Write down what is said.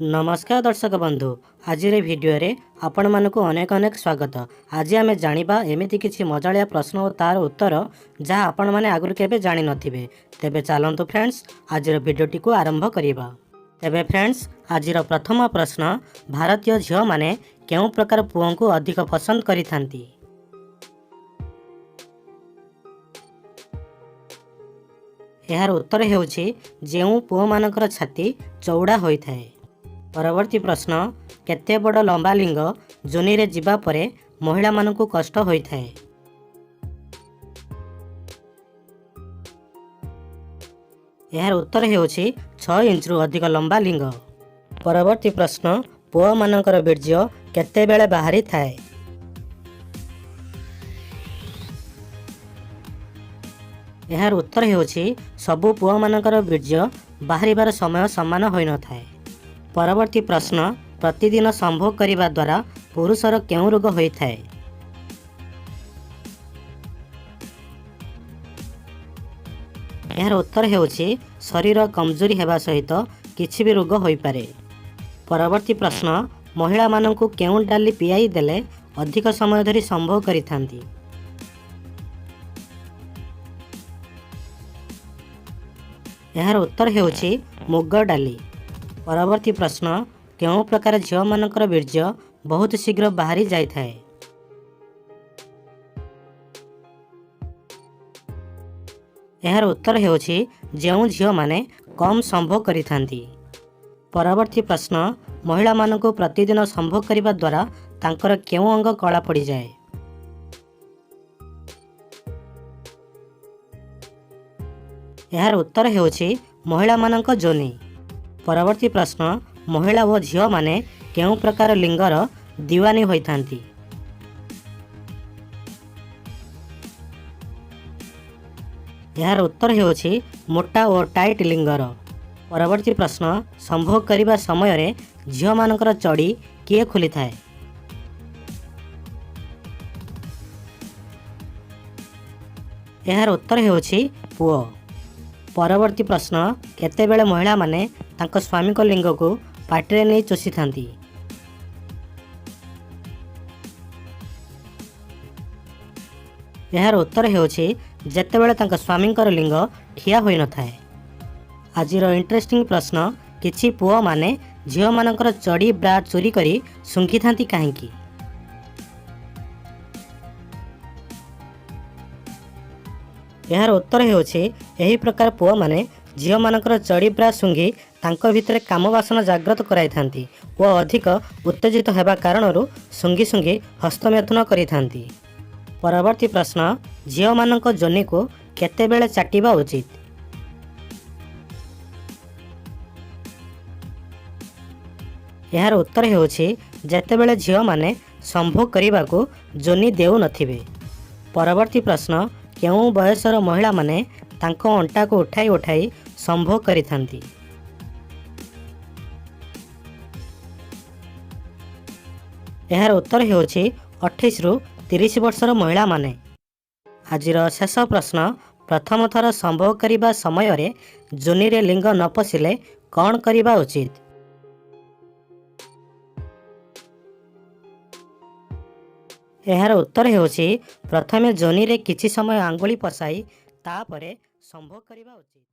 ନମସ୍କାର ଦର୍ଶକ ବନ୍ଧୁ, ଆଜିର ଏହି ଭିଡ଼ିଓରେ ଆପଣମାନଙ୍କୁ ଅନେକ ଅନେକ ସ୍ୱାଗତ। ଆଜି ଆମେ ଜାଣିବା ଏମିତି କିଛି ମଜାଳିଆ ପ୍ରଶ୍ନ ଓ ତାର ଉତ୍ତର, ଯାହା ଆପଣମାନେ ଆଗରୁ କେବେ ଜାଣିନଥିବେ। ତେବେ ଚାଲନ୍ତୁ ଫ୍ରେଣ୍ଡସ୍, ଆଜିର ଭିଡ଼ିଓଟିକୁ ଆରମ୍ଭ କରିବା। ତେବେ ଫ୍ରେଣ୍ଡସ୍, ଆଜିର ପ୍ରଥମ ପ୍ରଶ୍ନ: ଭାରତୀୟ ଝିଅମାନେ କେଉଁ ପ୍ରକାର ପୁଅଙ୍କୁ ଅଧିକ ପସନ୍ଦ କରିଥାନ୍ତି? ଏହାର ଉତ୍ତର ହେଉଛି, ଯେଉଁ ପୁଅମାନଙ୍କର ଛାତି ଚଉଡ଼ା ହୋଇଥାଏ। ପରବର୍ତ୍ତୀ ପ୍ରଶ୍ନ: କେତେ ବଡ଼ ଲମ୍ବା ଲିଙ୍ଗ ଯୋନିରେ ଯିବା ପରେ ମହିଳାମାନଙ୍କୁ କଷ୍ଟ ହୋଇଥାଏ? ଏହାର ଉତ୍ତର ହେଉଛି, 6 ଇଞ୍ଚରୁ ଅଧିକ ଲମ୍ବା ଲିଙ୍ଗ। ପରବର୍ତ୍ତୀ ପ୍ରଶ୍ନ: ପୁଅମାନଙ୍କର ବୀର୍ଯ୍ୟ କେତେବେଳେ ବାହାରିଥାଏ? ଏହାର ଉତ୍ତର ହେଉଛି, ସବୁ ପୁଅମାନଙ୍କର ବୀର୍ଯ୍ୟ ବାହାରିବାର ସମୟ ସମାନ ହୋଇନଥାଏ। ପରବର୍ତ୍ତୀ ପ୍ରଶ୍ନ: ପ୍ରତିଦିନ ସମ୍ଭୋଗ କରିବା ଦ୍ୱାରା ପୁରୁଷର କେଉଁ ରୋଗ ହୋଇଥାଏ? ଏହାର ଉତ୍ତର ହେଉଛି, ଶରୀର କମଜୋରି ହେବା ସହିତ କିଛି ବି ରୋଗ ହୋଇପାରେ। ପରବର୍ତ୍ତୀ ପ୍ରଶ୍ନ: ମହିଳାମାନଙ୍କୁ କେଉଁ ଡାଲି ପିଆଇ ଦେଲେ ଅଧିକ ସମୟ ଧରି ସମ୍ଭୋଗ କରିଥାନ୍ତି? ଏହାର ଉତ୍ତର ହେଉଛି, ମୁଗ ଡାଲି। ପରବର୍ତ୍ତୀ ପ୍ରଶ୍ନ: କେଉଁ ପ୍ରକାର ଝିଅମାନଙ୍କର ବୀର୍ଯ୍ୟ ବହୁତ ଶୀଘ୍ର ବାହାରି ଯାଇଥାଏ? ଏହାର ଉତ୍ତର ହେଉଛି, ଯେଉଁ ଝିଅମାନେ କମ୍ ସମ୍ଭୋଗ କରିଥାନ୍ତି। ପରବର୍ତ୍ତୀ ପ୍ରଶ୍ନ: ମହିଳାମାନଙ୍କୁ ପ୍ରତିଦିନ ସମ୍ଭୋଗ କରିବା ଦ୍ୱାରା ତାଙ୍କର କେଉଁ ଅଙ୍ଗ କଳା ପଡ଼ିଯାଏ? ଏହାର ଉତ୍ତର ହେଉଛି, ମହିଳାମାନଙ୍କ ଯୋନି। ପରବର୍ତ୍ତୀ ପ୍ରଶ୍ନ: ମହିଳା ଓ ଝିଅମାନେ କେଉଁ ପ୍ରକାର ଲିଙ୍ଗର ଦିୱାନୀ ହୋଇଥାନ୍ତି? ଏହାର ଉତ୍ତର ହେଉଛି, ମୋଟା ଓ ଟାଇଟ୍ ଲିଙ୍ଗର। ପରବର୍ତ୍ତୀ ପ୍ରଶ୍ନ: ସମ୍ଭୋଗ କରିବା ସମୟରେ ଝିଅମାନଙ୍କର ଚଡ଼ି କିଏ ଖୋଲିଥାଏ? ଏହାର ଉତ୍ତର ହେଉଛି, ପୁଅ। ପରବର୍ତ୍ତୀ ପ୍ରଶ୍ନ: କେତେବେଳେ ମହିଳାମାନେ ତାଙ୍କ ସ୍ୱାମୀଙ୍କ ଲିଙ୍ଗକୁ ପାଟିରେ ନେଇ ଚୋଷିଥାନ୍ତି? ଏହାର ଉତ୍ତର ହେଉଛି, ଯେତେବେଳେ ତାଙ୍କ ସ୍ୱାମୀଙ୍କର ଲିଙ୍ଗ ଠିଆ ହୋଇନଥାଏ। ଆଜିର ଇଣ୍ଟରେଷ୍ଟିଂ ପ୍ରଶ୍ନ: କିଛି ପୁଅମାନେ ଝିଅମାନଙ୍କର ଚଡ଼ି, ବ୍ରା ଚୋରି କରି ଶୁଙ୍ଘିଥାନ୍ତି କାହିଁକି? ଏହାର ଉତ୍ତର ହେଉଛି, ଏହି ପ୍ରକାର ପୁଅମାନେ ଝିଅମାନଙ୍କର ଚଡ଼ି, ବ୍ରା ଶୁଙ୍ଘି ତାଙ୍କ ଭିତରେ କାମ ବାସନା ଜାଗ୍ରତ କରାଇଥାନ୍ତି ଓ ଅଧିକ ଉତ୍ତେଜିତ ହେବା କାରଣରୁ ଶୁଙ୍ଘି ଶୁଙ୍ଘି ହସ୍ତମୈଥୁନ କରିଥାନ୍ତି। ପରବର୍ତ୍ତୀ ପ୍ରଶ୍ନ: ଝିଅମାନଙ୍କ ଯୋନିକୁ କେତେବେଳେ ଚାଟିବା ଉଚିତ? ଏହାର ଉତ୍ତର ହେଉଛି, ଯେତେବେଳେ ଝିଅମାନେ ସମ୍ଭୋଗ କରିବାକୁ ଯୋନି ଦେଉନଥିବେ। ପରବର୍ତ୍ତୀ ପ୍ରଶ୍ନ: କେଉଁ ବୟସର ମହିଳାମାନେ ତାଙ୍କ ଅଣ୍ଟାକୁ ଉଠାଇ ଉଠାଇ ସମ୍ଭୋଗ କରିଥାନ୍ତି? ଏହାର ଉତ୍ତର ହେଉଛି, 28ରୁ 30 ବର୍ଷର ମହିଳାମାନେ। ଆଜିର ଶେଷ ପ୍ରଶ୍ନ: ପ୍ରଥମ ଥର ସମ୍ଭୋଗ କରିବା ସମୟରେ ଯୋନିରେ ଲିଙ୍ଗ ନ ପଶିଲେ କ'ଣ କରିବା ଉଚିତ? ଏହାର ଉତ୍ତର ହେଉଛି, ପ୍ରଥମେ ଯୋନିରେ କିଛି ସମୟ ଆଙ୍ଗୁଳି ପଶାଇ ତାପରେ ସମ୍ଭୋଗ କରିବା ଉଚିତ।